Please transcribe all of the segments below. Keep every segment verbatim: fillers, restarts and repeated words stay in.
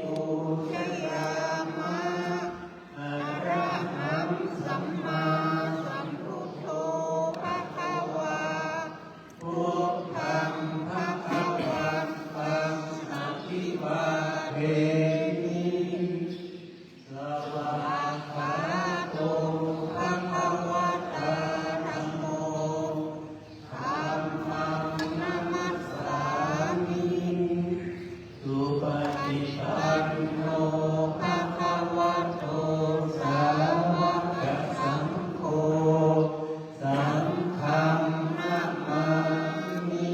Pūjayāma. Arahaṃ sammāsambuddho bhagavā. Buddhaṃ bhagavantaṃ abhivādemi. Svākkhāto bhagavatā dhammo. Dhammaṃ namassāmi. Supaṭipanno bhagavato sāvakasaṅgho. Saṅghaṃ namāmi.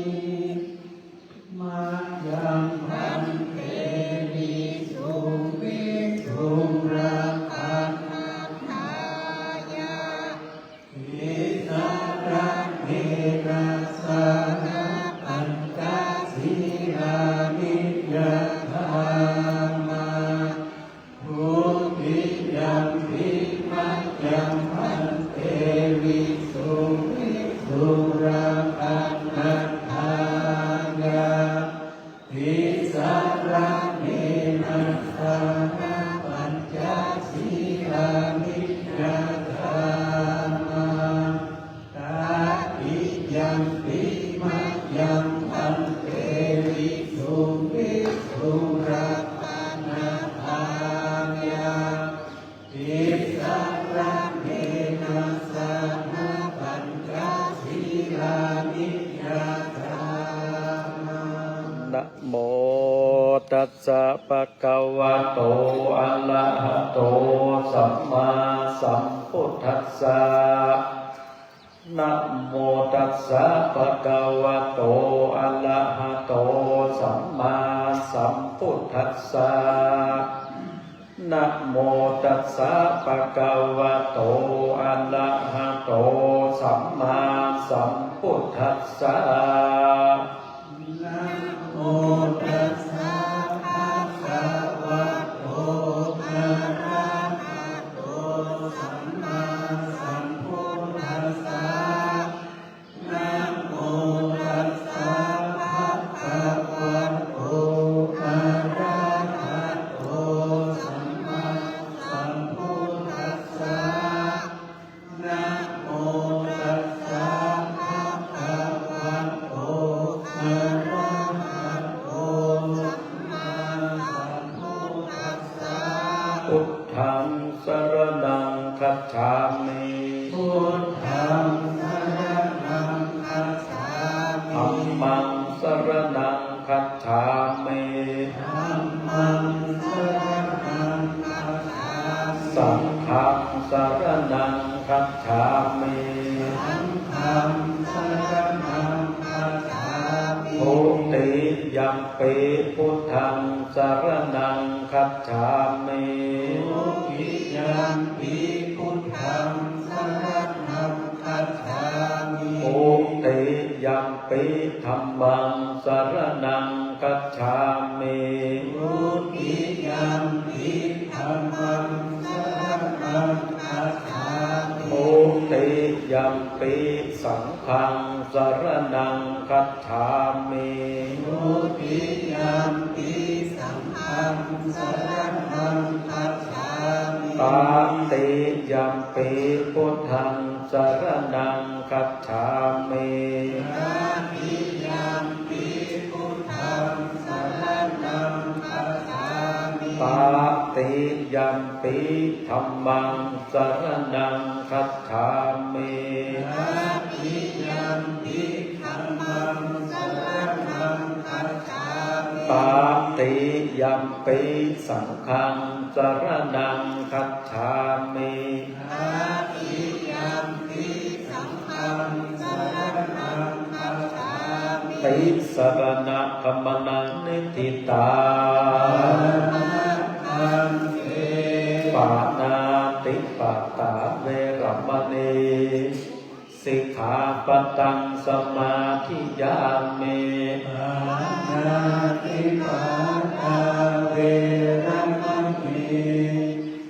Mayaṃ bhante visuṃ visuṃ rakkhaṇatthāya tisaraṇena saha pañca sīlāni yadhāma. Dutiyampi mayaṃ bhante visuṃ visuṃ rakkhaṇatthāya tisaraṇena saha pañca sīlāni yadhāma. Tatiyampi mayaṃ bhante visuṃ visuṃ rakkhaṇatthāya tisaraṇena saha pañca sīlāni yadhāma. Namo tassa bhagavato arahato sammāsambuddhassa. Namo tassa bhagavato arahato sammāsambuddhassa. Namo tassa bhagavato arahato sammāsambuddhassa. Namo tassa bhagavato arahato sammāsambuddhassa. Namo tassa bhagavato arahato sammāsambuddhassa. Namo tassa bhagavato arahato sammāsambuddhassa. Buddhaṃ saraṇaṃ gacchāmi. Buddhaṃ saraṇaṃ gacchāmi. Dhammaṃ saraṇaṃ gacchāmi. Dhammaṃ saraṇaṃ gacchāmi. Saṅghaṃ saraṇaṃ gacchāmi. Saṅghaṃ saraṇaṃ gacchāmi. Dutiyampi buddhaṃ saraṇaṃ gacchāmi. Dutiyampi buddhaṃ saraṇaṃ gacchāmi. Dutiyampi dhammaṃ saraṇaṃ gacchāmi. Dutiyampi dhammaṃ saraṇaṃ gacchāmi. Dutiyampi saṅghaṃ saraṇaṃ gacchāmi. Dutiyampi saṅghaṃ saraṇaṃ gacchāmi. Tatiyampi buddhaṃ saraṇaṃ gacchāmi. Tatiyampi buddhaṃ saraṇaṃ gacchāmi. Tatiyampi dhammaṃ saraṇaṃ gacchāmi. Tatiyampi dhammaṃ saraṇaṃ gacchāmi. Tatiyampi saṅghaṃ saraṇaṃ gacchāmi. Tatiyampi saṅghaṃ saraṇaṃ gacchāmi. Tisaraṇagamanaṃ niṭṭhitaṃ. Pāṇātipātā veramaṇī sikkhāpadaṃ samādiyāmi. Pāṇātipātā veramaṇī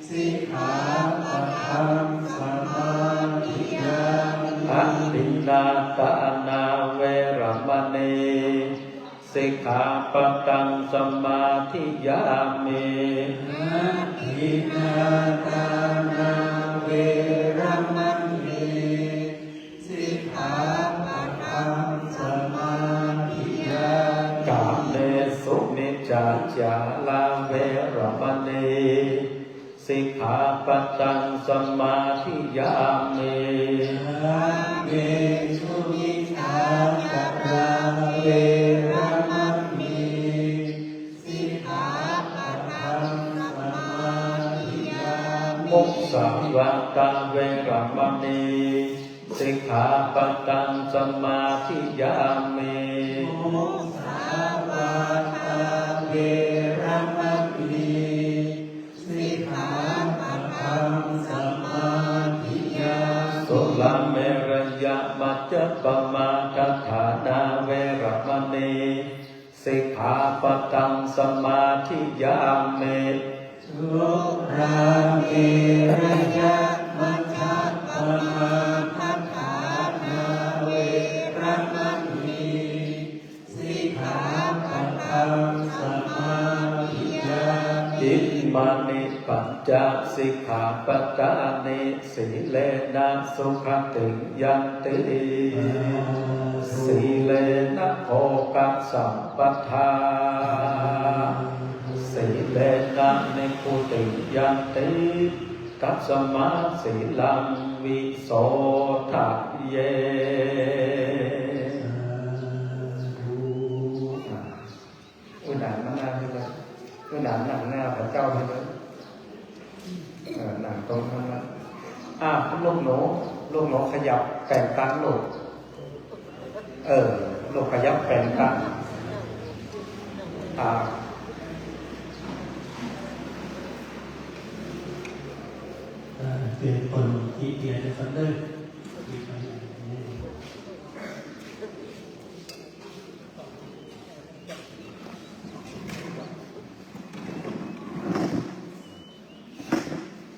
sikkhāpadaṃ samādiyāmi. Adinnādānā veramaṇī sik Sikkhāpadaṃ samādiyāmi. Adinnādānā veramaṇī sikkhāpadaṃ samādiyāmi. Kāmesu micchācārā veramaṇī sikkhāpadaṃ samādiyāmi. Kāmesu micchācārā veramaṇī sikkhāpadaṃ samādiyāmi. Musāvādā veramaṇī sikkhāpadaṃ samādiyāmi. Musāvādā veramaṇī sikkhāpadaṃ samādiyāmi. Surāmerayamajjapamādaṭṭhānā veramaṇī sikkhāpadaṃ samādiyāmi. Surāmerayamajjapamādaṭṭhānā veramaṇī sikkhāpadaṃ samādiyāmi. Imāni pañca sikkhāpadāni. Sīlena sugatiṃ yanti. Sīlena bhogasampadā. Sīlena nibbutiṃ yanti. Tasmā sīlaṃ visodhaye. อ่ะ อุณาหน้าให้เลย อุณาหน้าพระเจ้าให้เลย เออ นั่งตรงนั้นนะ อ่ะ ลูกหนู ลูกหนูขยับแปลงตังลูก เออ ลูกขยับแปลงตัง อ่ะ เอ่อ เตรียมคนที่เตรียมนะครับเด้อ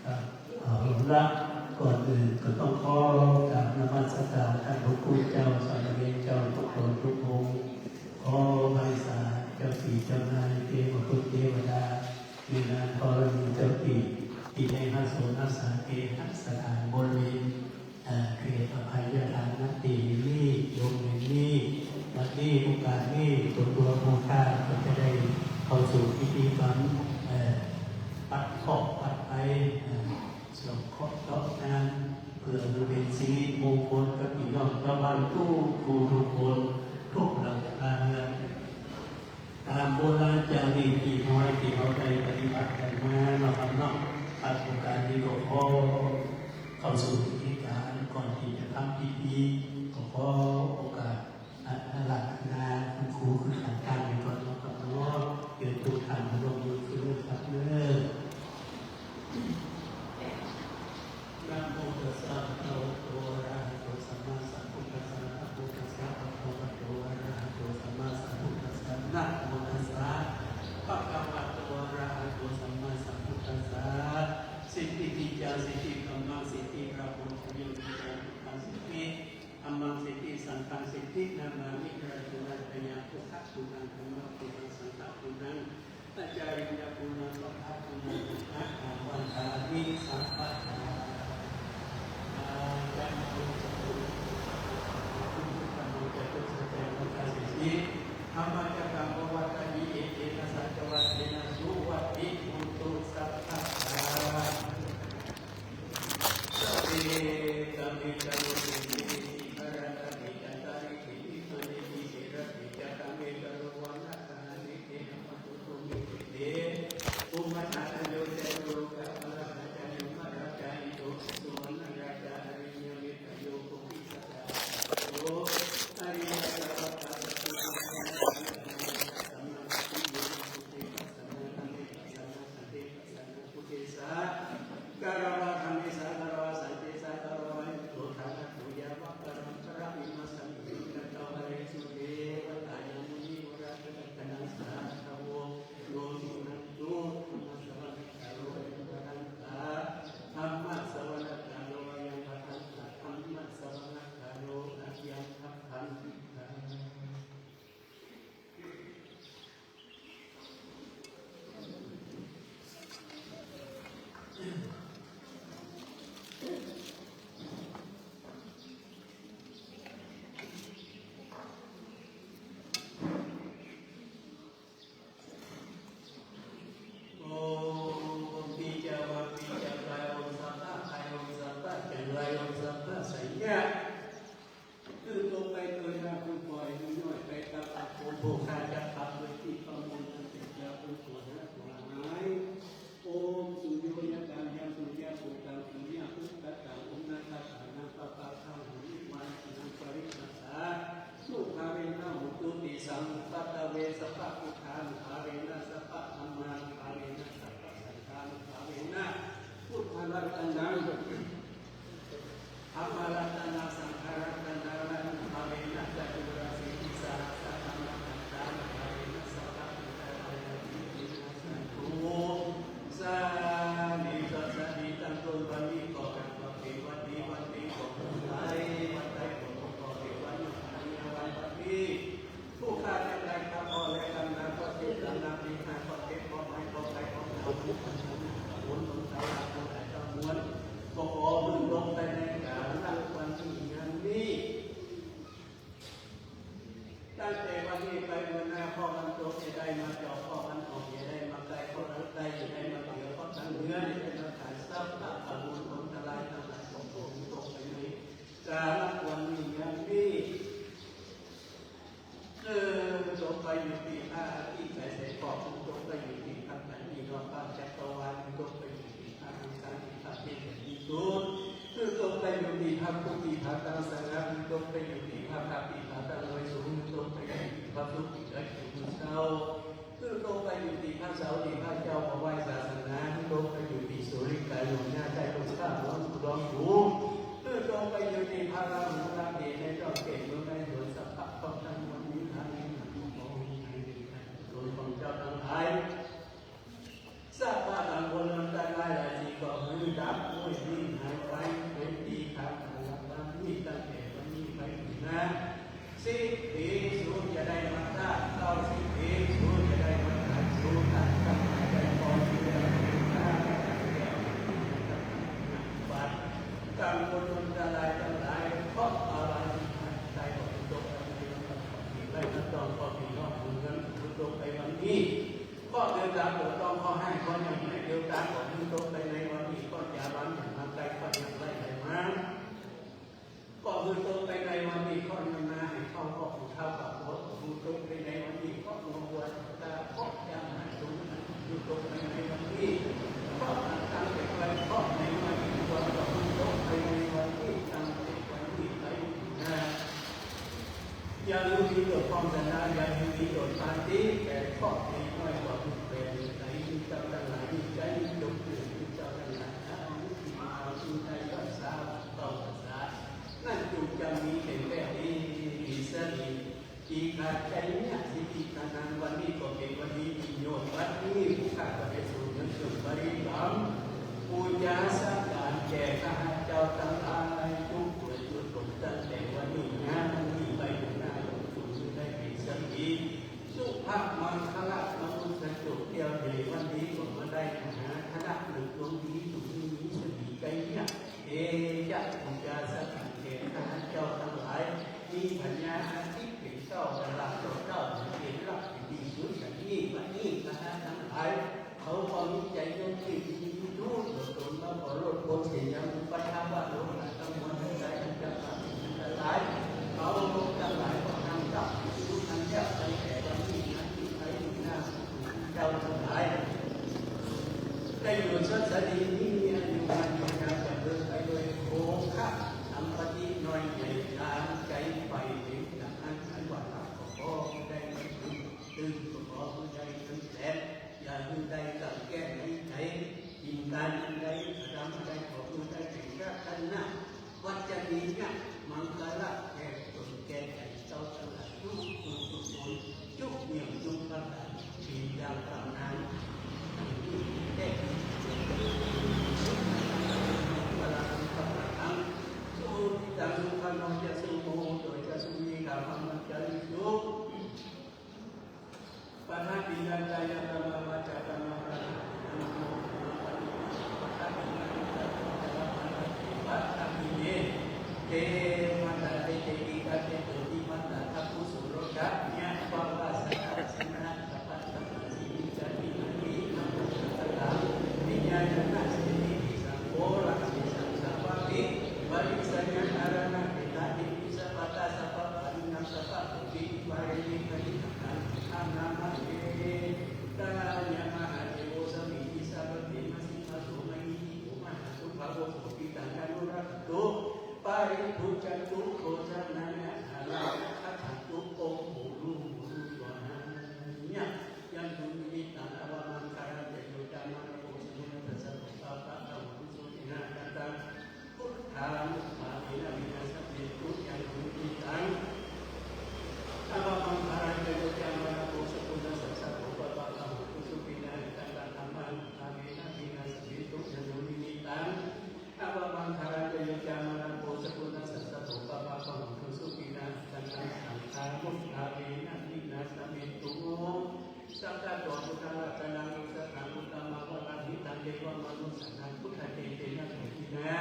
ครับ เอาละ ก่อนอื่นก็ต้องขอกราบนมัสการท่านพระคุณเจ้า สามเณรเจ้าทุกคนทุกองค์ ขอไหว้สาเจ้าที่เจ้านาย เทวบุตรเทวดา แม่นางธรณีเจ้าที่ ที่ได้อาสนอาสาเกหสถานบริเวณ เอ่อ เขตอภัยทานณที่แห่งนี้ โยมแห่งนี้ บัดนี้โอกาสนี้ ตัวตัวผู้ข้าก็จะได้เข้าสู่พิธีกรรม เอ่อ ปัดเคราะห์ปัดภัย เอ่อ สะเดาะเคราะห์เจาะงาน เพื่อให้เป็นสิริมงคลกับพี่น้องชาวบ้านทุกผู้ทุกคน ทุกหลังคาเรือน ตามโบราณจารีตที่เฮา ที่เฮาได้ปฏิบัติกันมาเนาะครับเนาะ ครับ โอกาสนี้ก็ขอเข้าสู่พิธีการ ก่อนที่จะทำพิธี ก็ขอโอกาสอาราธนาคุณครูขึ้นกลางๆ ไว้ก่อนเนาะครับเนาะ เชิญทุกท่านร่วมมือขึ้นเลยครับเด้อ Namo tassa bhagavato arahato sammāsambuddhassa. Namo tassa bhagavato arahato sammāsambuddhassa. Namo tassa bhagavato arahato sammāsambuddhassa. Siddhikicca siddhikammaṃ siddhirāhubhayyoṃ siddhimanupassati. Dhammaṃ siddhisaṅghaṃ siddhiṃ namāmi ratanattayam. Buddhaguṇaṃ dhammaguṇaṃ saṅghaguṇaṃ ācariyaguna saṅghaguṇaṃ vandāmi sabbadā. Āyasmanto catusaccānakāyikā dhammacakkamavattanī etena saccavajjena suvatthi hotu sabbadā. Sabbe kāme ca rūpe girisikharataṭe cantalikkhe vimāne dīpe raṭṭhe ca gāme taruvanagahane gehavatthumhi khette bhummā cāyantu Dhammaratanaṃ, dhammaratanaṃ saṅgharatanaṃ ratanattayena caturāsītisahassadhammakkhandhānubhāvena sabbabuddhānugrahappaṭivedhaṃ suṇantu. Sādhu, sādhu, ตั้งต้นวันนี้ขอให้เป็นวันดี วันดีของคนไทย วันไทยของพวกเราในวันนี้ วันนี้ ผู้ข้าทั้งหลายข้าพ่อและข้านา ข้อเจ็ดข้านา ปีห้า ข้อเจ็ด ข้อไม้ ข้อไก่ ข้อเท้า ข้อเท้า ข้อเท้า ข้อเท้า ข้อเท้า ข้อเท้า ข้อเท้า ข้อเท้า ข้อเท้า ข้อเท้า ข้อเท้า ข้อเท้า ตั้งแต่วันนี้ไปเมื่อหน้า ข้อมันตกจะได้มาจอบ ข้อมันออกจะได้มาใกล้ ข้อมันใกล้จะได้มาเหนือ ข้อทางเหนือจะได้มาไกล สัพพะอกุศลอันตรายทั้งหลายของพระองค์ตกไปในกาลวันนี้อย่างนี้ เออ ตกไปอยู่ที่พระอาทิตย์ใสๆ ขอบคุณ ตกไปอยู่ที่พระจันทร์ที่นอกบ้านจักรวาล ตกไปอยู่ที่พระอังคารที่พระเทพที่สุด คือตกไปอยู่ที่พระพุทธที่พระตังสง่า คือตกไปอยู่ที่พระพักตร์ที่พระตังโดยสูง คือตกไปอยู่ที่พระศุกร์ที่เกิดขึ้นเช้า คือตกไปอยู่ที่พระเสาร์ที่พระเจ้ามาไหว้ศาสนา คือตกไปอยู่ที่สุริกาหลวงย่าใจลูกข้าหลวงหลวงสูง คือตกไปอยู่ที่พระราหูรักเดชในช่องเกศเมืองในสวนสัพพะ ของท่านวันนี้ ท่านนี้ ของท่าน ส่วนของเจ้าทั้งหลาย สัพพะทั้งปวงอันตรายหลายสิ่งก็คือดับด้วยนิ่งหายไป เป็นปีทางสารพัดนี้ ตั้งแต่วันนี้ไปถึงหน้า สิบปี สูงจะได้มาได้ เก้าสิบปี สูงจะได้มาได้ สูงตั้งใจได้พอที่จะได้มาได้ กังวลอันตรายทั้งหลาย เพราะอะไร ใจของตกไปในวันนี้ ไม่ต้องขอพี่น้องเมืองตกไปวันนี้ ข้อเดียวกัน ข้อห้าม ข้ออย่างไรเดียวกัน ของที่ตกไปในวันนี้ ข้ออย่าวันอย่างมาไกล ข้ออย่างไรให้มา ข้อคือตกไปในวันนี้ ข้อนี้มาให้เข้า ข้อผู้เท่ากับหัว ข้อคือตกไปในวันนี้ ข้อหัวหัวตา ข้อจะมาถึง คือตกไปในวันนี้ ข้อตั้งแต่วัน ข้อในวันนี้ ข้อคือตกไปในวันนี้ ตั้งแต่วันนี้ไปหน้า อย่าลืมมีโทษความชนะ อย่าลืมมีโทษปาฏิ แต่ข้อนี้น้อยกว่าทุกแปด ในใจเจ้าทั้งหลาย ใจจงเกิดเจ้าทั้งหลาย อายุที่มาเอาชื่อได้รักษาต้องรักษา นั่นจึงจะมีแห่งแรกนี้ มีสติ อิทัจจยะ สิทธิทานัง วันนี้ก็เป็นวันดีมีโยชน์ วันนี้ผู้ข้าก็ได้สูญเงินส่วนบริกรรม ปูจาสักการแก่ข้าพเจ้าทั้งหลาย ทุกส่วนทุกคนตั้งแต่วันนี้นะวันนี้ไปถึงหน้าหลวงปู่ได้เป็นสติ สุภาพมังคละมนุษย์สุขเที่ยวในวันนี้ก็มาได้มหาธนหนึ่งดวงดี สุขนี้มีสติไกลเนี่ย เอจะปูจาสักการแก่ข้าพเจ้าทั้งหลาย มีพญาอาทิตย์เป็นเจ้า พระราชเจ้า เป็นหลักเป็นที่สุดอย่างนี้ วันนี้คณะทั้งหลาย เขาก็มีใจยกที่ดีรู้ตัวตนแล้วก็ลดพ้นเสียยังอุปาทานว่าโลกทั้งมวลทั้งหลายทั้งจักรวาลทั้งหลาย เขาทั้งหลายก็นำกลับสู่อันแยกไปแต่วันนี้นะที่ไปหน้าเจ้าทั้งหลาย ได้อยู่สดสดีนี้มีอายุมันยืนนานจะเดินไปโดยโภคะสัมปติน้อยใหญ่ตามใจไปถึงดังนั้นอันว่าหลับก็ขอผู้ได้เงินตื่นก็ขอผู้ได้เงินแสนอย่าลืมได้กับแก้ในใจกินการอันใดกระทำอันใดขอผู้ได้ถึงพระท่านนะวัจจนียะมังคละแก่ตนแก่ใจเจ้าทั้งหลายทุกคนทุกคน จุกเหนี่ยวจุกประการ ปีดาตำนาน ทั้งที่ได้ devamanussānaṃ buddhatejena sotthina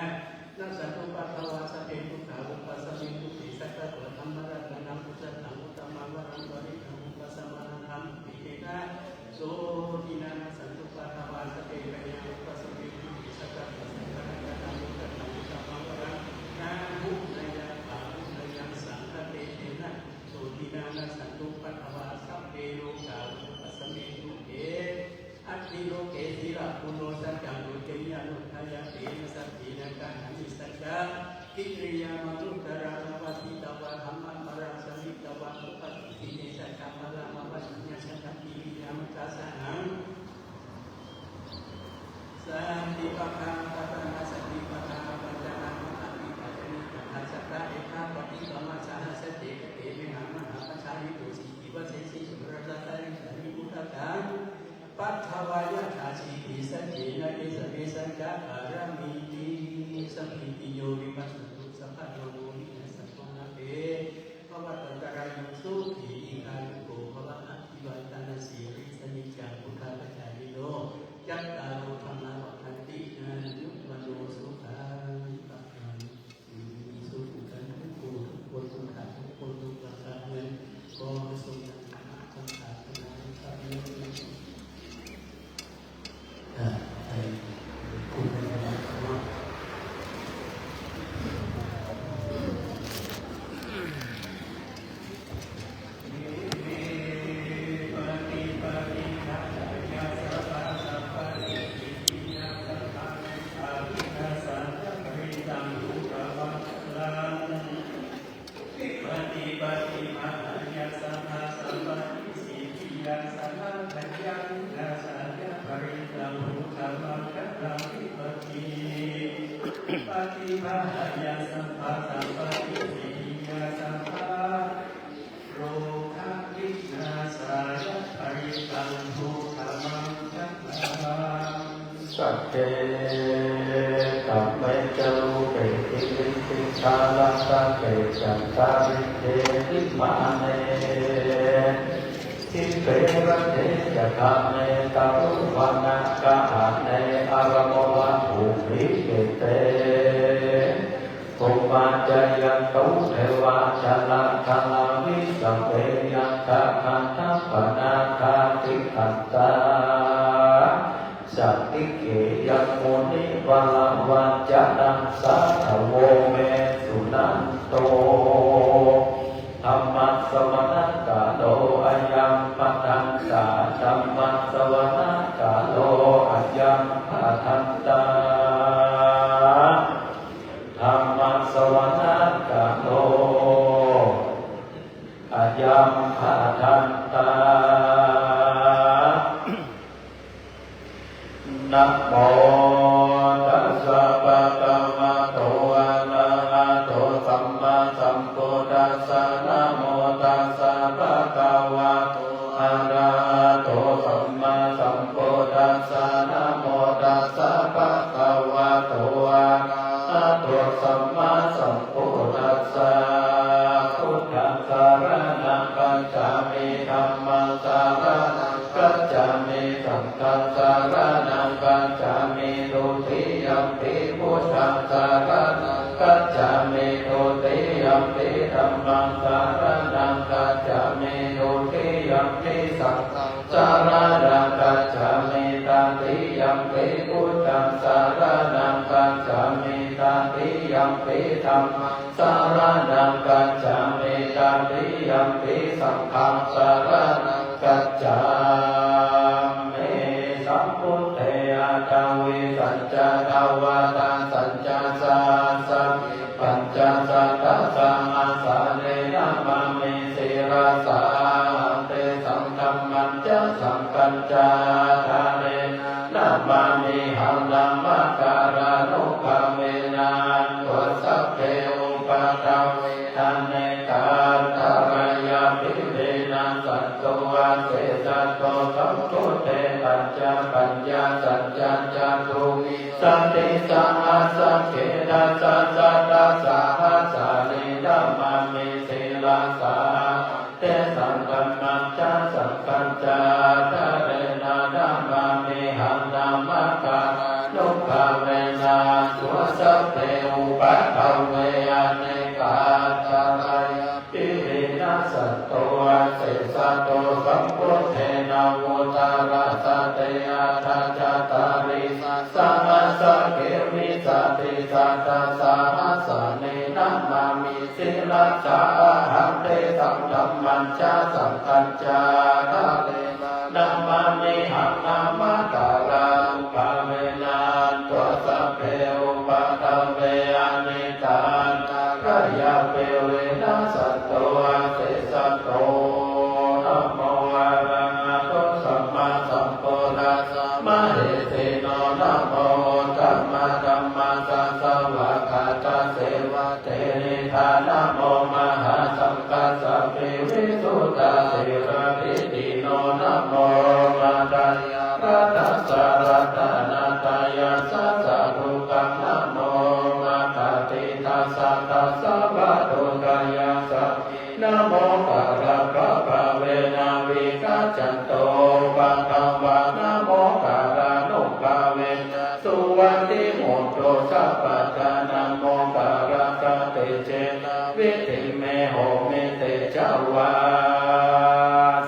nassantupaddavā sabbe dukkhā vūpasamentu te. Sakkatvā dhammaratanaṃ osathaṃ uttamaṃ varaṃ parittaṃ upasamaṇānaṃ uppedena sotthina nassantupaddavā sabbe bhayā vūpasamentu te. Sakkatvā saṅgharatanaṃ osathaṃ uttamaṃ varaṃ āhuneyyaṃ pāhuneyyaṃ saṅghatejena sotthina nassantupaddavā sabbe rogā vūpasamentu te. Atthi loke sīlaguṇo saccaṃ loke yanuddayate na saccena kahaṃ nisajjaṃ kiriyamanuttaraṃ avasitvā dhammabalaṃ saritvā upatiṭṭhite saccabalaṃ avasaññā saccakiriyamaggāsahaṃ. Santi pakkhā paṭhānā santi pakkhā pañca aṭṭhapaṭipattani kaṭṭhasatthā ekā paṭikkama sahasate kate mayhaṃ mahāpajjalito sītivasesi sabrahmacārī sārīputtānaṃ patvā yathā sīti saccena esa me saccapāramīti. Sabbītiyo vivajjantu sabbarogo vinassatu mā te bhavatvantarāyo sukhī dīghāyuko bhava. Abhivādanasīlissa niccaṃ vuḍḍhāpacāyino cattāro dhammā vaḍḍhanti āyu vaṇṇo sukhaṃ balaṃ. มีสุขกันทุกผู้ทุกคนทุกท่านทุกคนทุกประการนั้น ขอให้สมดังคำปรารถนาครับ อ่า ไป คุณ Sagge kāme ca rūpe girisikharataṭe cantalikkhe vimāne dīpe raṭṭhe ca gāme taruvanagahane ārabhabhūmikhette bhummā cāyantu devā jalathalavisame yakkhagandhabbanāgā tiṭṭhantā santike yaṃ munivaravacanaṃ sādhavo me suṇantu. Dhammassavanakālo ayambhadantā. Dhammassavanakālo ayambhadantā. Dhammassavanakālo ayambhadantā. Namo tassa bhagavato arahato sammāsambuddhassa. Namo tassa bhagavato arahato sammāsambuddhassa. Namo tassa bhagavato arahato sammāsambuddhassa. Buddhaṃ saraṇaṃ gacchāmi. Dhammaṃ saraṇaṃ gacchāmi. Saṅghaṃ saraṇaṃ gacchāmi. Dutiyampi buddhaṃ saraṇaṃ gacchāmi. Dutiyampi dhammaṃ saraṇaṃ gacchāmi. Dutiyampi saṅghaṃ saraṇaṃ gacchāmi. Tatiyampi buddhaṃ saraṇaṃ gacchāmi. Tatiyampi dhammaṃ saraṇaṃ gacchāmi. Tatiyampi saṅghaṃ saraṇaṃ gacchāmi. Sambuddhe aṭṭhavīsañca dvādasañca sahassake pañcasatasahassāni namāmi sirasā ahaṃ. Tesaṃ dhammañca saṅghañca ādarena namāmihaṃ. Namakārānubhāvena hantvā sabbe upaddave anekā antarāyāpi vinassantu asesato. Sambuddhe pañcapaññāsañca catuvīsatisahassake dasasatasahassāni namāmi sirasā ahaṃ. Tesaṃ dhammañca saṅghañca ādarena namāmihaṃ. Namakā Rāsate aṭṭhacattāḷīsasahassake vīsatisatasahassāni namāmi sirasā ahaṃ. Tesaṃ dhammañca saṅghañca ādarena namāmihaṃ. Namakārānubhāvena hantvā sabbe upaddave aniccā antarāyāpi vinassantu asesato. Namo arahato sammāsambuddhassa mahesino. Namo uttamadhammassa svākkhātasseva tenidha. Namo mahāsaṅghassāpi visuddhasīladiṭṭhino. Namo omātyāraddhassa ratanattayassa sādhukaṃ. Namo omakātītassa tassa vatthuttayassapi. Namokārappabhāvena vigacchantu upaddavā. Namokārānubhāvena suvatthi hotu sabbadā. Namokārassa tejena vidhimhi homi tejavā.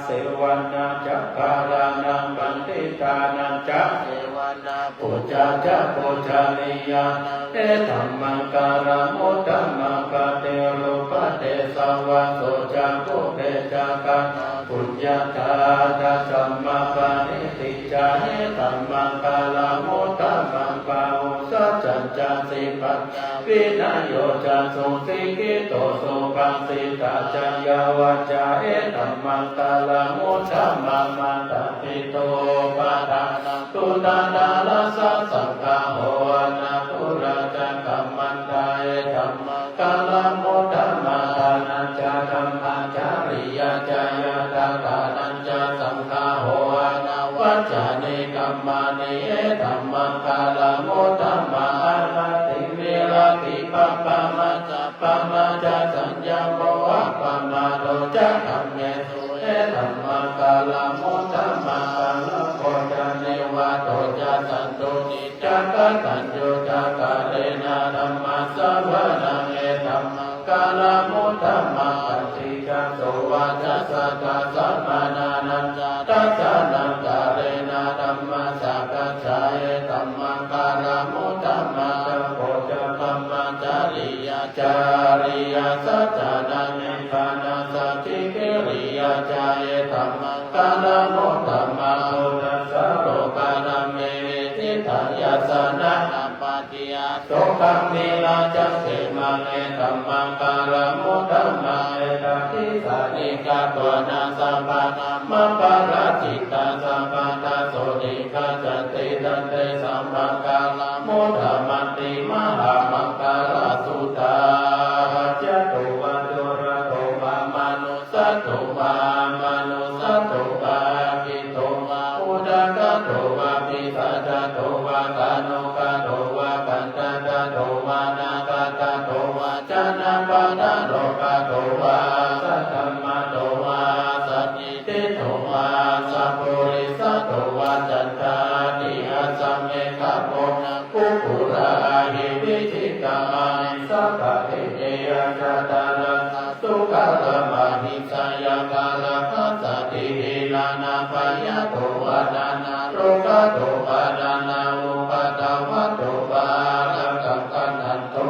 Sevanā ca bālānaṃ paṇḍitānañca sevanā pūjā ca pūjanīyānaṃ etammaṅgalamuttamaṃ. Paṭirūpadesavāso ca pubbe ca katapuññatā attasammāpaṇidhi ca etammaṅgalamuttamaṃ. Bāhusaccañca sippañca vinayo ca susikkhito subhāsitā ca yā vācā etammaṅgalamuttamaṃ. Mātāpituupaṭṭhānaṃ puttadārassa saṅgaho anākulā ca kammantā etammaṅgalamuttamaṃ. Dānañca dhammacariyā ca ñātakānañca saṅgaho anavajjāni kammāni etammaṅgalamuttamaṃ. Āratī viratī pāpā majjapānā ca saññamo appamādo ca dhammesu etammaṅgalamuttamaṃ. Gāravo ca nivāto ca santuṭṭhī ca kataññutā kālena dhammassavanaṃ etammaṅgalamuttamaṃ. Khantī ca sovacassatā samaṇānañca dassanaṃ kālena dhammasākacchā etammaṅgalamuttamaṃ. Tapo ca brahmacariyañca ariyasaccāna nibbānasacchikiriyā ca etammaṅgalamuttamaṃ. Phuṭṭhassa lokadhammehi ṭhitā yassa na kampati asokaṃ virajaṃ khemaṃ etammaṅgalamuttamaṃ. Etādisāni katvāna sabbatthamaparājitā sabbattha sotthiṃ gacchanti tantesaṃ maṅgalamuttamanti. Mahāmaṅgalasuttaṃ. Rājato vā corato vā manus sato vā amanussato vā aggito vā udakato vā pisācato vā khāṇukato vā kaṇṭakato vā nakkhattato vā janapadarogato vā asaddhammato vā asandiṭṭhito vā asappurisato vā caṇḍakukkuraahivicchikamaṇisappadīhiacchataracchasūkaramahiṃsayakkharakkhasādīhi nānābhayato vā nānārogato vā nānāupaddavato vā ārakkhaṃ gaṇhantu.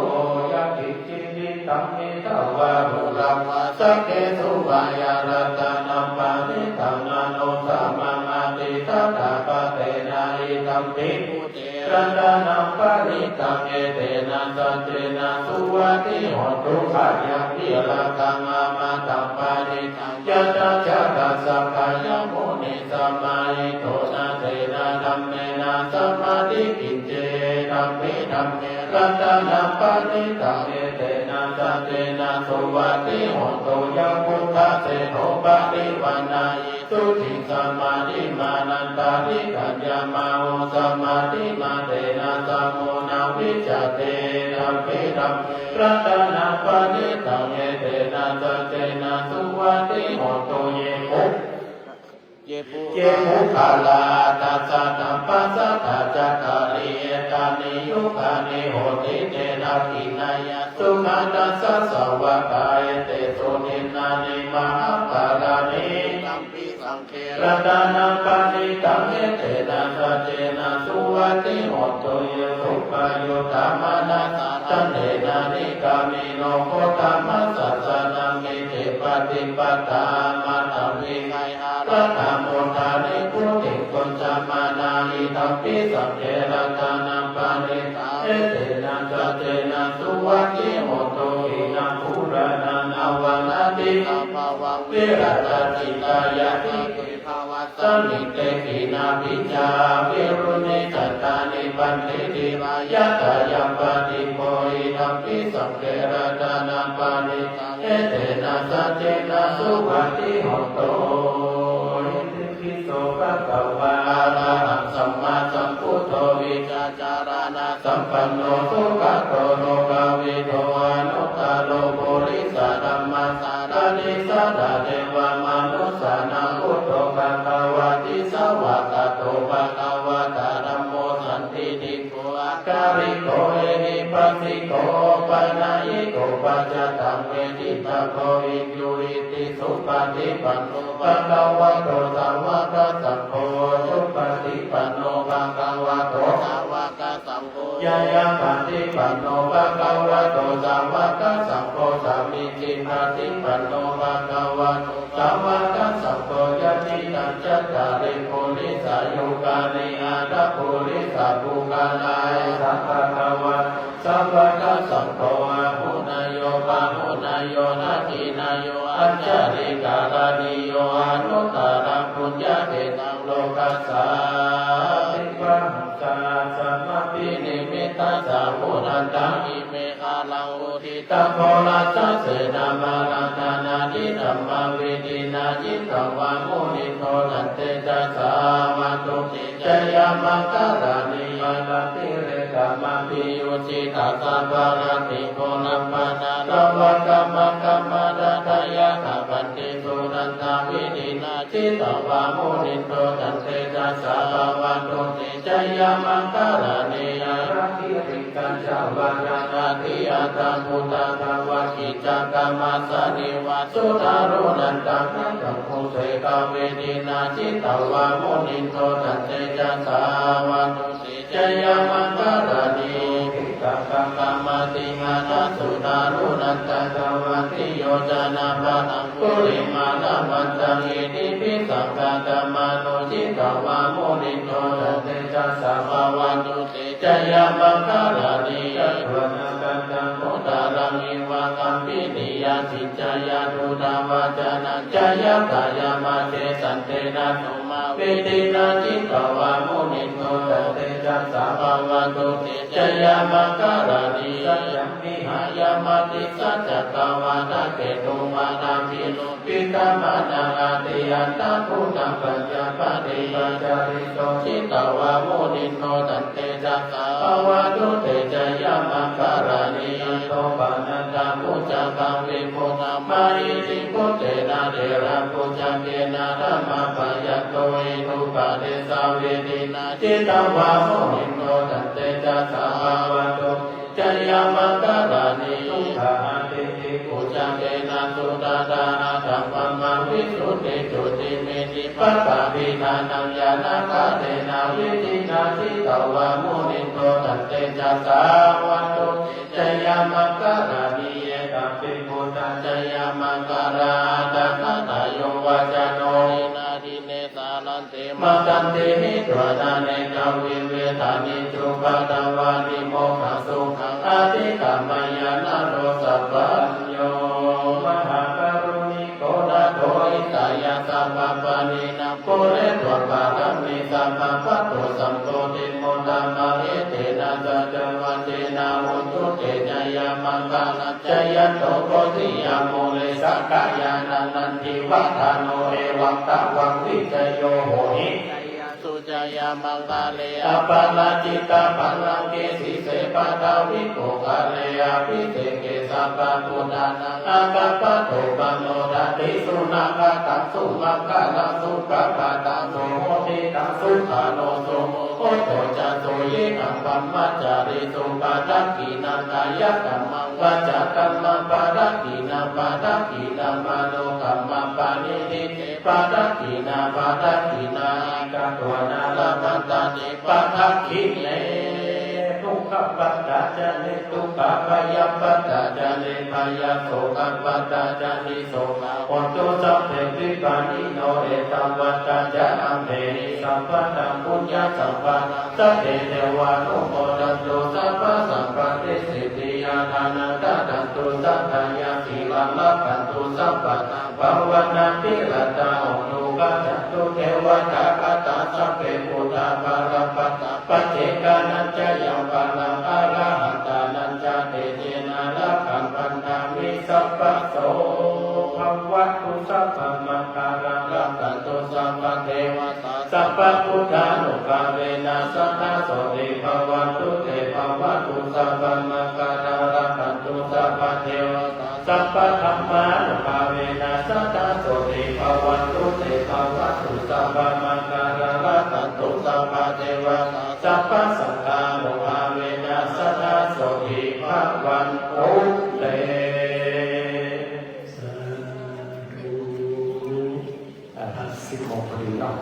Yaṅkiñci vittaṃ idha vā huraṃ vā saggesu vā yā ratanaṃ paṇītaṃ na no samaṃ atthi tathāgatena idampi buddhe ratanaṃ paṇītaṃ etena saccena suvatthi hotu. Khayaṃ virāgaṃ amataṃ paṇītaṃ yadajjhagā sakyamunī samāhito na tena dhammena samatthi kiñci idampi dhamme ratanaṃ paṇītaṃ etena saccena suvatthi hotu. Yambuddhaseṭṭho parivaṇṇayī suciṃ samādhimānantarikaññamāhu samādhimānena samo na vijjati idampi dhamme ratanaṃ paṇītaṃ etena saccena suvatthi hotu. Ye pug ye puggalā aṭṭha sataṃ pasaṭṭhā cattāri etāni yugāni honti te dakkhiṇeyyā sugatassa sāvakā etesu dinnāni mahapphalāni idampi saṅghe Ratanaṃ paṇītaṃ, etena saccena suvatthi hotu. Yo suppayuttā manasā daḷhena, nikkāmino gotamasāsanamhi, te pattipattā amataṃ vigayha, laddhā mudhā nibbutiṃ bhuñjamānā. Idampi saṅghe ratanaṃ paṇītaṃ, etena saccena suvatthi hotu. Khīṇaṃ purāṇaṃ navaṃ natthi sambhavaṃ, virattacittāyatike bhavasmiṃ, te khīṇabījā avirūḷhichandā, nibbanti dhīrā yathāyampadīpo. Idampi saṅghe ratanaṃ paṇītaṃ, etena saccena suvatthi hotu. Itipi so bhagavā arahaṃ sammāsambuddho, vijjācaraṇasampanno sugato lokavidū, anuttaro purisadammasārathi satthā devamanussānaṃ buddho bhagavāti. Svākkhāto bhagavatā dhammo sandiṭṭhiko akāliko ehipassiko opanayiko paccattaṃ veditabbo viññūhīti. Supaṭipanno bhagavato sāvakasaṅgho, ujupaṭipanno bhagavato sāvakasaṅgho, ñāyapaṭipanno bhagavato sāvakasaṅgho, sāmīcipaṭipanno bhagavato sāvakasaṅgho, yadidaṃ cattāri purisayugāni aṭṭha purisapuggalā, esa bhagavato sāvakasaṅgho, āhuneyyo pāhuneyyo dakkhiṇeyyo añjalikaraṇīyo, anuttaraṃ puññakkhettaṃ lokassāti. Bāhuṃ sahassamabhinimmitasāvudhantaṃ, girimekhalaṃ uditaṃ ghorasasenamāraṃ, dānādidhammavidhinā jitavā munindo, tantejasā bhavatu te jayamaṅgalāni. Mārātirekamabhiyujjhitasabbarattiṃ, ghorampanāḷavakamakkhamathaddhayakkhaṃ, khantīsudantavidhinā jitavā munindo, tantejasā bhavatu te jayamaṅgalāni. Nāḷāgiriṃ gajavaraṃ atimattabhūtaṃ, dāvaggicakkamasanīva sudāruṇantaṃ, khandaṃsusekavīdhinā jitavā munindo, tantejasā bhavatu te jayamaṅgalāni. Ukkhittakhaggamatihatthasudāruṇantaṃ, dhāvantiyojanapathaṅgulimālavantaṃ, iddhībhisaṅkhatamano jitavā munindo, tantejasā bhavatu te jayamaṅgalāni. Katvāna kaṭṭhamudaraṃ iva gabbhinīyā, ciñcāya duṭṭhavacanaṃ janakāyamajjhe, santena somavidhinā jitavā munindo, tantejasā bhavatu te jayamaṅgalāni. Saccaṃ vihāya matisaccakavādaketuṃ, vādābhiropitamanaṃ atiandhabhūtaṃ, paññāpadīpajalito jitavā munindo, tantejasā bhavatu te jayamaṅgalāni. Nandopanandabhujagaṃ vibudhaṃ mahiddhiṃ, puttena therabhujagena damāpayanto, iddhūpadesavidhinā jitavā munindo, tantejasā bhavatu te jayamaṅgalāni. Duggāhadiṭṭhibhujagena sudaṭṭhahatthaṃ, brahmaṃ visuddhijutimiddhibakābhidhānaṃ, ñāṇāgadena vidhinā jitavā munindo, tantejasā bhavatu te jayamaṅgalāni. Etāpi buddhajayamaṅgalaaṭṭhagāthā, yo vācano dinā dine sarate matandī, hitvānanekavividhāni cupaddavāni, mokkhaṃ sukhaṃ adhigameyya naro sapañño. Mahākāruṇiko nātho, hitāya sabbapāṇinaṃ, pūretvā pāramī sabbā, patto sambodhimuttamaṃ, etena saccavajjena, hotu te jayamaṅgalaṃ. Jayanto bodhiyā mūle, sakyānaṃ nandivaḍḍhano, evaṃ tvaṃ vijayo hohi, jayassu jayamaṅgale. Aparājitapallaṅke, sīse paṭhavipokkhare, abhiseke sabbabuddhānaṃ, aggappatto pamodati. Sunakkhattaṃ sumaṅgalaṃ, supabhātaṃ suhuṭṭhitaṃ, sukhaṇo sumuhutto ca, suyiṭṭhaṃ brahmacārisu, padakkhiṇaṃ kāyakammaṃ, vācākammaṃ padakkhiṇaṃ, padakkhiṇaṃ manokammaṃ, paṇidhī te padakkhiṇā padakkhiṇāni katvāna labhantatthe padakkhiṇe. Dukkhappattā ca niddukkhā bhayappattā ca nibbhayā sokappattā ca nissokā hontu sabbepi pāṇino. Ettāvatā ca amhehi sambhataṃ puññasampadaṃ sabbe devānumodantu sabbasampattisiddhiyā. Dānaṃ dadantu saddhāya sīlaṃ rakkhantu sabbadā bhāvanābhiratā hontu gacchantu devatāgatā. Sabbe buddhā balappattā paccekānañca yaṃ balaṃ arahantānañca tejena rakkhaṃ bandhāmi sabbaso. Bhavatu sabbamaṅgalaṃ rakkhantu sabbadevatā sabbabuddhānubhāvena sadā sotthī bhavantu te. Bhavatu sabbamaṅgalaṃ rakkhantu sabbadevatā sabbadhammānubhāvena sadā sotthī bhavantu te. Bhavatu sabbamaṅgalaṃ rakkhantu sabbadevatā sabbasaṅghānubhāvena sadā sotthī bhavantu te. อ่า สิบโมงพอดีเนาะ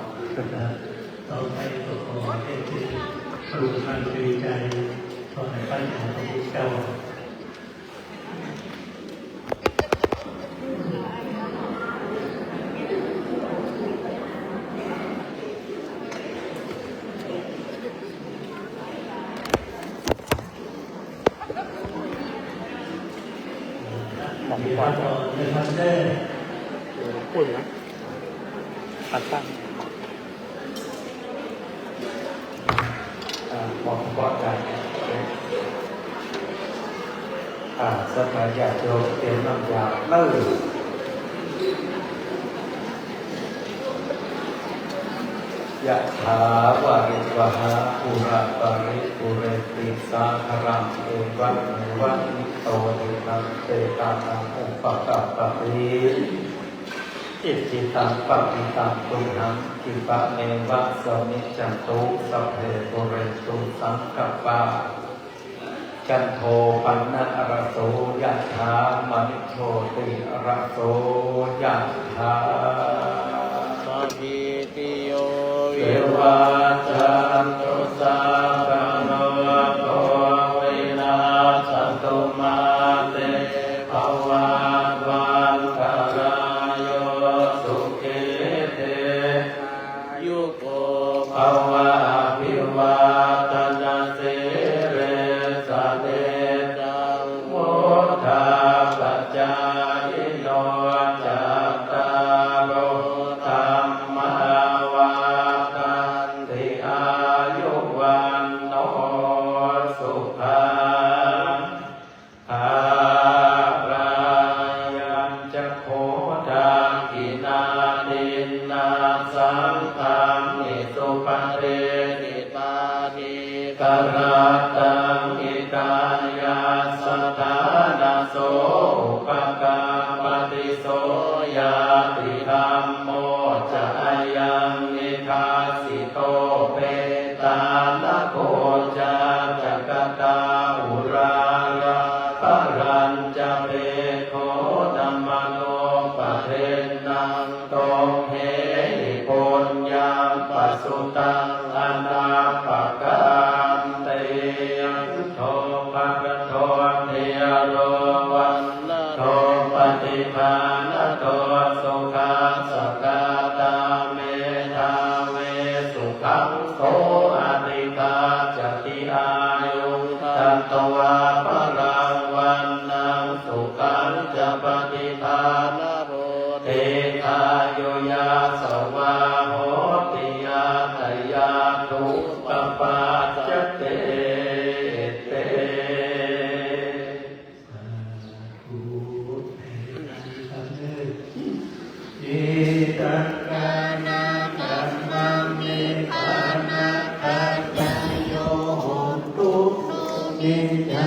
ต่อไปก็ขอให้เป็นครูทางปริยาย ถวายพระพรของพระพุทธเจ้า หมอกควัน หมอกควันนะ อัดตั้ง อ่า หมอกควันได้ อ่า ศรัทธาญาติโยมเตรียมน้ำยาเนอะ Yathā vārivahā pūrā paripūrenti sāgaraṃ, evameva ito dinnaṃ petānaṃ upakappati. Icchitaṃ patthitaṃ tumhaṃ khippameva samijjhatu, sabbe pūrentu saṅkappā, cando paṇṇaraso yathā, maṇi jotiraso yathā. Sabbītiyo vivajjantu, sabbarogo vinassatu, mā te bhavatvantarāyo, sukhī dīghā yuko bhava. Abhivādanasīlissa niccaṃ vuḍḍhāpacāyino, cattāro dhammā vaḍḍhanti, āyu vaṇṇo sukhaṃ balaṃ. Ayañca kho dakkhiṇā dinnā, saṅghamhi supatiṭṭhitā, dīgharattaṃ hitāyassa, ṭhānaso upakappati. So ñātidhammo ca ayaṃ nidassito, petāna pūjā ca katā uḷārā, balañca peto na manopadinnaṃ, tumhehi puññaṃ pasutaṃ anappakanti. Jayanto balado dhīro, vaṇṇa do paṭibhāṇado, sukhassa kātā medhāvī, sukhaṃ so adhigacchati. Āyuṃ datvā balaṃ, vaṇṇaṃ sukhañca paṭibhāṇado, dīghāyu yasavā hoti, yattha yatthūpapajjati. Sādhu. Etaṃ ṭhānadhammaṃ nibbānapaccayo hotu, no nibbānapaccayo hotu, nibbānapaccayo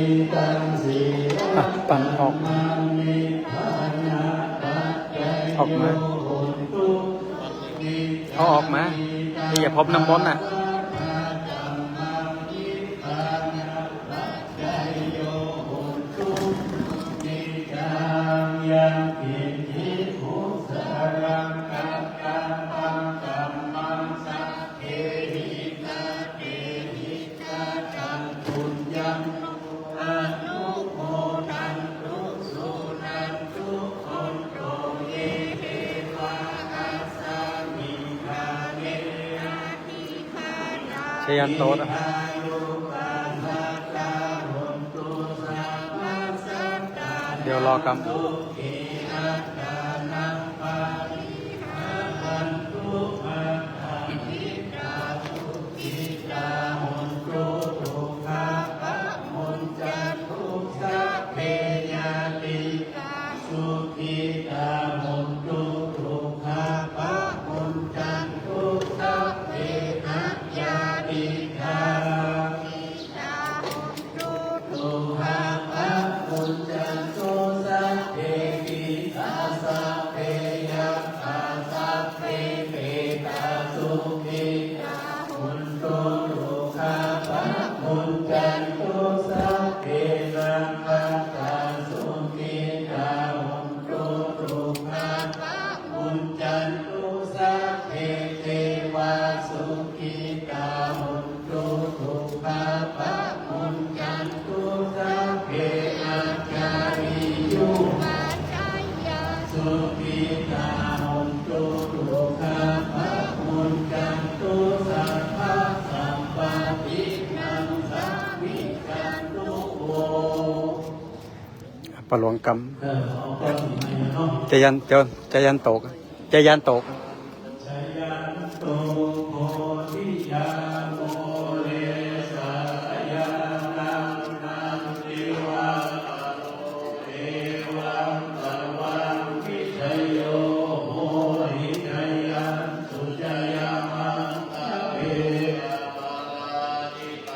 hotu, nibbānapaccayo hotu, nibbānapaccayo hotu. อ่ะ ปันออก ออกมา เอาออกมา นี่อย่าพบน้ำมนต์น่ะ Yaṅkiñci dussaraṃ Jayanto เดี๋ยวรอกรรม sukhitā hontu, dukkhā pamuñcantu, sabbe aññātikā sukhitā hontu, dukkhā pamuñcantu, sabbe pisā, sabbe yakkhā, sabbe petā sukhitā hontu, dukkhā pamuñcantu, sabbe nakkhattā sukhitā hontu, dukkhā pamuñcantu, sabbe devā sukhitā hontu, dukkhā pamuñcantu, sabbe ācariyupajjhāyā sukhitā hontu, dukkhā pamuñcantu, sabbasampattīnaṃ samijjhantu vo. ปะหลวงกรรม เออ เอาก้อนหินมาเนาะ Jayan-, Jayanto, Jayanto. Jayanto bodhiyā mūle sakyānaṃ nandivaḍḍhano, evaṃ tvaṃ vijayo hohi jayassu jayamaṅgale,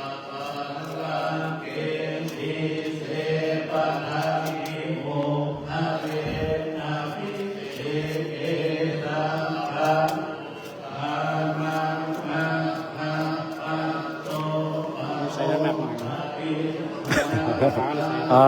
aparājitapallaṅke sīse paṭhavipokkhare, abhiseke sabbabuddhānaṃ aggappatto pamodati. อ่า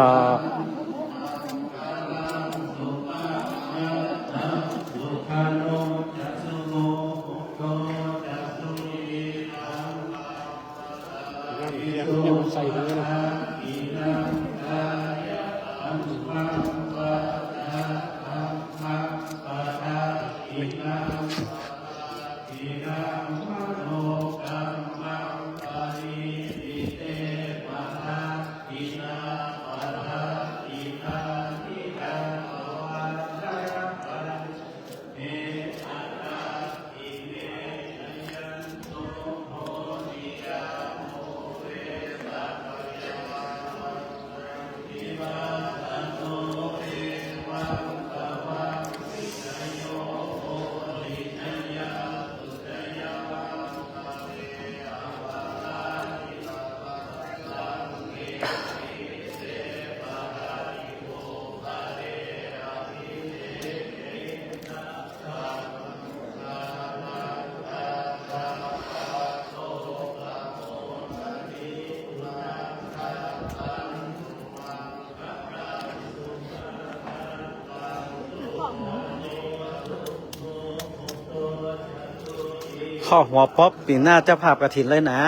ข้อหัวป๊อป ปีหน้าเจ้าภาพกฐินเลยนะ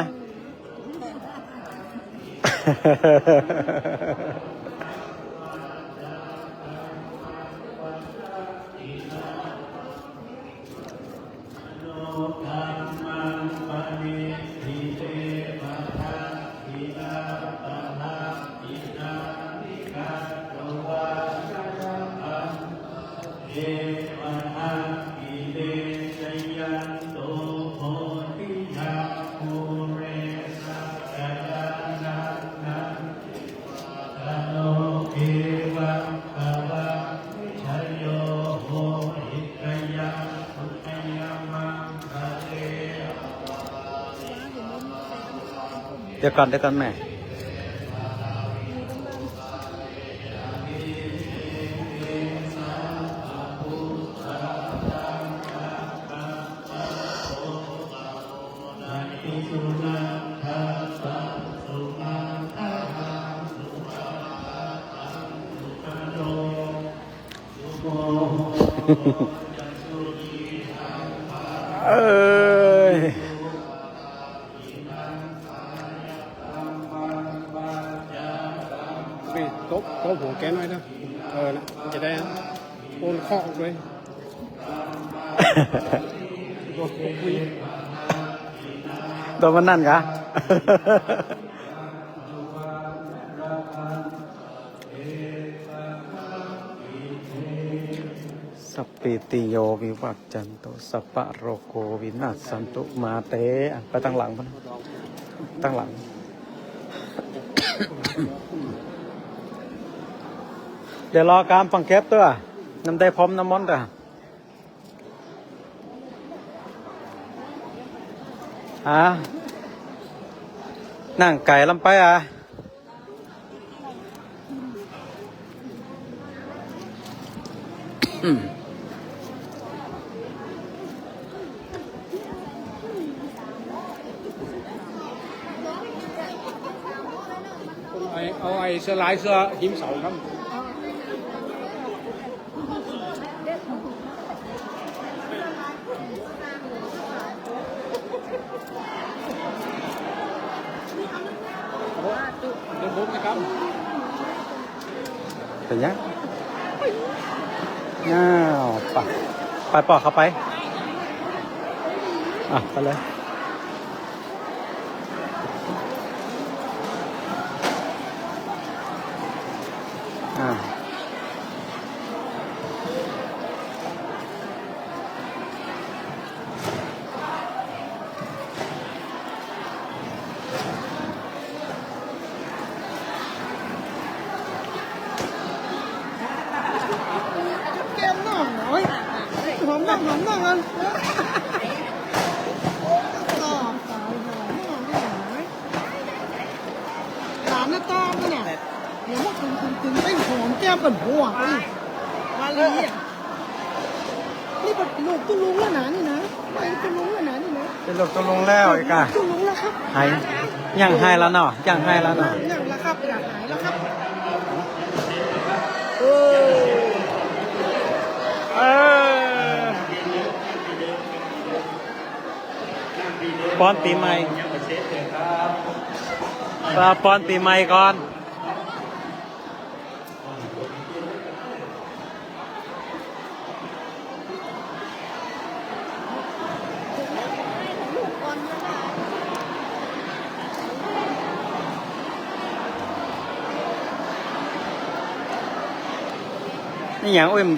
เดี๋ยวก่อน เดี๋ยวก่อนแม่ เอ้ย ไปตบ ตบหัวแกหน่อยนะ เออนะ จะได้โอนเคราะห์ด้วย โอ้โห ตัวมันนั่นกะ Sabbītiyo vivajjantu, sabbarogo vinassatu, mā te อ่ะ ไปตั้งหลังมัน ตั้งหลัง เดี๋ยวรอกามฟังเก็บตัว น้ำได้พร้อมน้ำมนต์ตัว อ่ะ นั่งไก่ลำไปอ่ะ เอาไอ้ เอาไอ้สไลด์เสื้อหิมเสาครับ เดี๋ยวผมนะครับ เป็นยัง อ้าว ไป ไป ปล่อยเขาไป อ่ะ ไปเลย อ่า แก้มน้องน้อย หอมน้อง หอมน้องอัน โอ้ ตาย หอมน้องนี่หน่อย หลานน่ะตามมันน่ะ เดี๋ยวมันถึง ถึง ถึงไปหอมแก้มกันหัว มาเลยอ่ะ นี่เป็นลูกตุ๊ลุงแล้วนะนี่นะ ไปตุ๊ลุงแล้วนะนี่นะ เป็นลูกตุ๊ลุงแล้วอีกอ่ะ ตุ๊ลุงแล้วครับ หาย ยังหายแล้วเนาะ ยังหายแล้วเนาะ ยังแล้วครับ อยากหายแล้วครับ เออ เออ ป้อนปีใหม่ ป้อนปีใหม่ก่อน นี่หยัง อุ้ย มัน